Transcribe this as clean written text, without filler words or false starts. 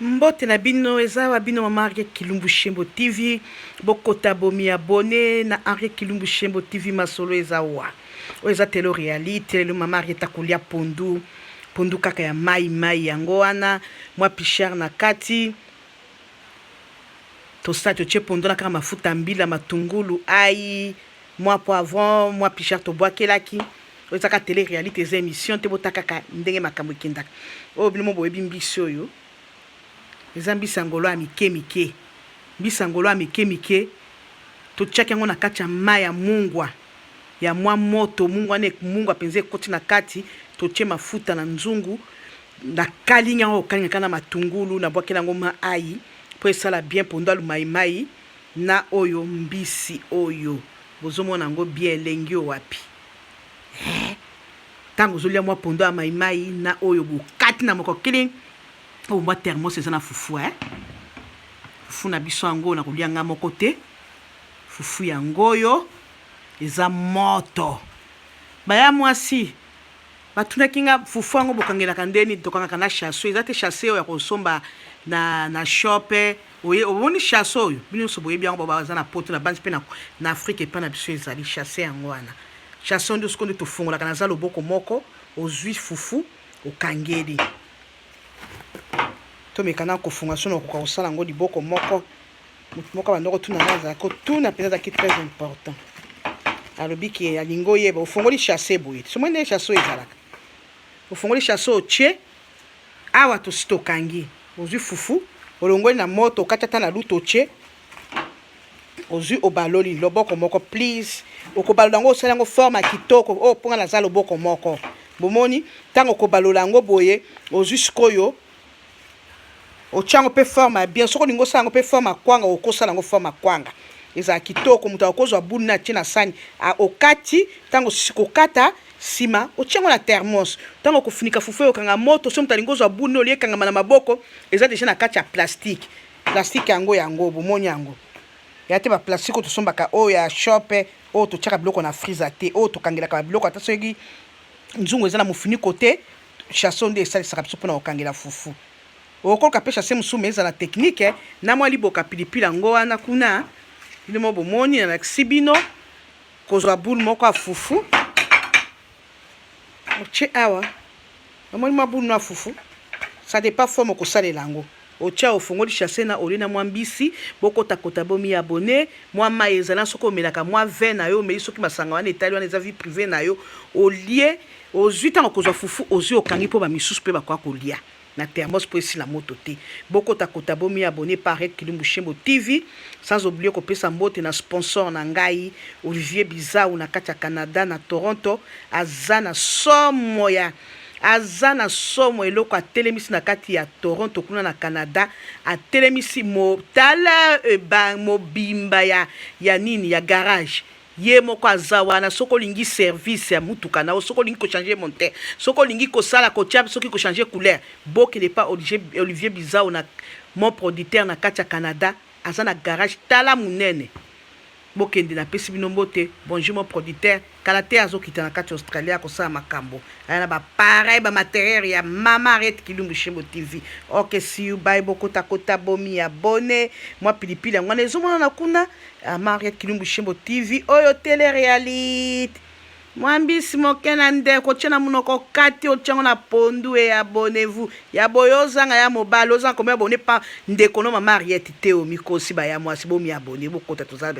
Mbote na bino, eza wa bino mama Henriette Kilumbu Shembo TV. Bokota bomi abonné na Henriette Kilumbu Shembo TV, masolo eza wa. Oyo eza tele realite, lelo mama Henriette akolia pondu, pondu kaka ya mai mai yango wana, mwa pichard na kati. Tosali totie pondu na kaka mafuta mbila, matungulu, ail, mwa poivron, mwa pichard tobwakelaki. Oyo eza kaka tele realite, eza émission te, bota kaka ndenge makambo ekendaka. Oyo bino mo boyebi mbisi oyo eza mbisi ya ngolo ya mike mike, mbisi ya ngolo ya mike mike. Totiaki yango na kati ya mai ya mungwa ya mwa moto, mungwa wana mungwa mpenza ekoti na kati. Totie mafuta na nzungu, na kalinga yango, kokalinga kaka na matungulu, nabwakela yango ma ayi mpo esala bien pondu alu mai na oyo mbisi oyo bozomona yango bien elengi oyo wapi. Ntango ozolia mwa pondo ya maimai na oyo bokati na moko kiling, oyo mwa thermos eza na fufu, eh? Fufu na biso yango na kolia nga moko te. Fufu yango oyo eza moto. Baya mwasi batunaki nga fufu yango bokangelaka ndeni? Tokangaka na chasse. Eza te chasse oyo ya kosomba na shop. Oye omoni chasse oyo bino nyonso boyebi yango, baza na poto na banzi mpe na Afrique epai na biso ezali chasse yango wana. Chasse nde sikoyo nde tofungolaka naza loboko moko, ozwi fufu okangeli. Tomeka na kofunga so nakoka kosala yango liboko moko. Moto moko abanda kotuna nga, azalaki kotuna mpenza, azalaki très important. Alobi ke alingi oyeba ofongoli chasse boye, somoi ndenge chasse oyo ezalaka. Ofongoli chasse, otie awa, tosi tokangi. Ozwi fufu, olongoli na moto, okati ata na luto, otie, ozwi, obaloli loboko moko. Please, okobalola yango, osali yango forme ya kitoko oyo mponga naza loboko moko. Bomoni ntango okobalola yango boye, ozwi sikoyo otia yango mpe forme ya bien. Soki olingi osala yango mpe forme ya kwanga, okosala yango forme ya kwanga, ezala kitoko. Moto akozwa bulu na atie na sani, okati. Ntango osisi kokata, nsima otia yango na thermos. Ntango okofunika fufu, okanga moto. So moto alingi ozwa bulu olie ekangama na maboko, eza déjà na kati ya plastique. Plastique yango bomoni yango ya te, baplastique oyo tosombaka oyo ya shop, oyo totiaka biloko na freezer te, oyo tokangelaka babiloko ata soki nzungu eza na mofuniko te. Chasse nde esalisaka biso mpona kokangela fufu. Okoluka mpe chasse mosusu, ma ezala technique na mwa liboka pilipili yango wana kuna. Bino mo bomoni, nalakisi bino kozwa boule moko ya fufu, otie awa. Omoni mwa boule no ya fufu, ça dépend forme okosalela yango. Otia, ofongoli chasse na olie na mwa mbisi. Bokotakota, bomi abonné. Mwa mai ezala, soki omelaka mwa vin na yo, omeli. Soki masanga wana etali wana, eza vie privée na yo. Olie, ozwi ntango kozwa fufu, ozwi, okangi mpo bamisusu mpe bakoka kolia na thermos mpo esila moto te. Bokotakota, bomi abonné par Kilumbu Shembo TV. Sans oublier kopesa mbote na sponsor na ngai Olivier Bizau na kati ya Canada, na Toronto. Aza na somo ya aza na somo eloko atelemisi na kati ya Toronto kuna na Canada. Atelemisi motala eba mobimba ya nini ya garage. Ye moko aza wana. Soki olingi service ya mutuka na yo, soki olingi kochanger moteur, soki olingi kosala kotia, soki kochanger couleur, bokende pa Olivier Bizau na mon producteur na kati ya Canada. Aza na garage tala monene, bokende. Napesi bino mbote. Bonjour mon producteur. Kala te azokita na kati ya Australie, akosala makambo, aya na bapareil, bamatériel ya mama Henriette Kilumbu Shembo TV. Ok, see you, bye. Bokotakota, bomi abonné. Mwa pilipili yango wana ezomonana kuna. Mama Henriette Kilumbu Shembo TV, oyo télé réalité. Mwa mbisi moke na ndeko, otie na monoko kati, otiango na pondu. E abonnez-vous ya boye, ozanga ya mobali, ozanga komi abonné pa ndeko no mama Henriette te. O mikosi baya mwasi, bomi abonné, bokota, toza.